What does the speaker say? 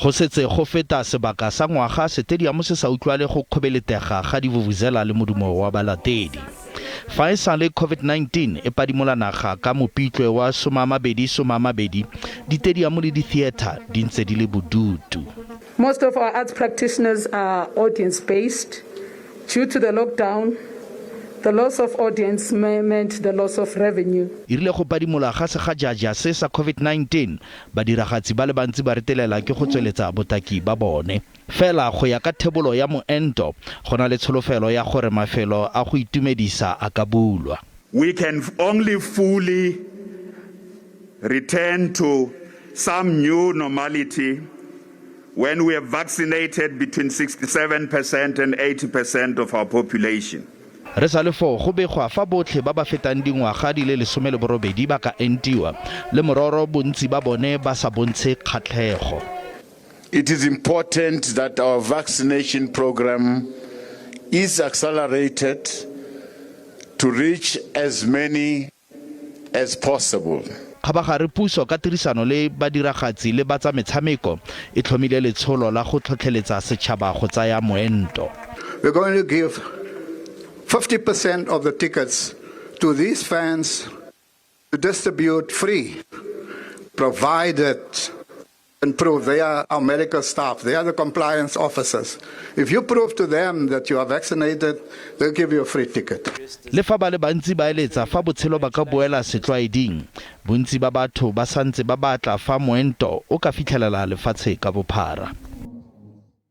Go setse go feta sebaka sa ngwaga setediamo se sa utlwale go kgobeletega ga divuvuzela le modumo wa balatedi. Fa e sale COVID-19 e padimola naga ka Mopitlwe wa 2020, ditediamo le ditheatre di ntse di le bodutu. Most of our arts practitioners are audience based. Due to the lockdown, the loss of audience meant the loss of revenue. E rile go padimola ga segajaja se sa COVID-19, Badiragatsi ba le bantsi ba retelela ke go tsweletsa botaki ba bone. Fela go ya ka thebolo ya moento, go na le tsholofelo ya gore mafelo a go itumedisa a ka bulwa. We can only fully return to some new normality when we have vaccinated between 67% and 80% of our population. Re sa le foo, go begwa fa botlhe ba ba fetang dingwaga di le 18 ba ka entiwa, le mororo bontsi ba bone ba sa bontshe kgatlhego. It is important that our vaccination programme is accelerated to reach as many as possible. Kgabagare puso ka tirisano le badiragatsi le ba tsa metshameko e tlhomile letsholo la go tlhotlheletsa setšhaba go tsaya moento. We're going to give 50% of the tickets to these fans to distribute free, provided and prove they are our medical staff, they are the compliance officers. If you prove to them that you are vaccinated, they'll give you a free ticket. Le fa ba le bantsi ba eletsa fa botshelo ba ka boela setlwaeding, bontsi ba batho ba santse ba batla fa moento o ka fitlhelela lefatshe ka bophara.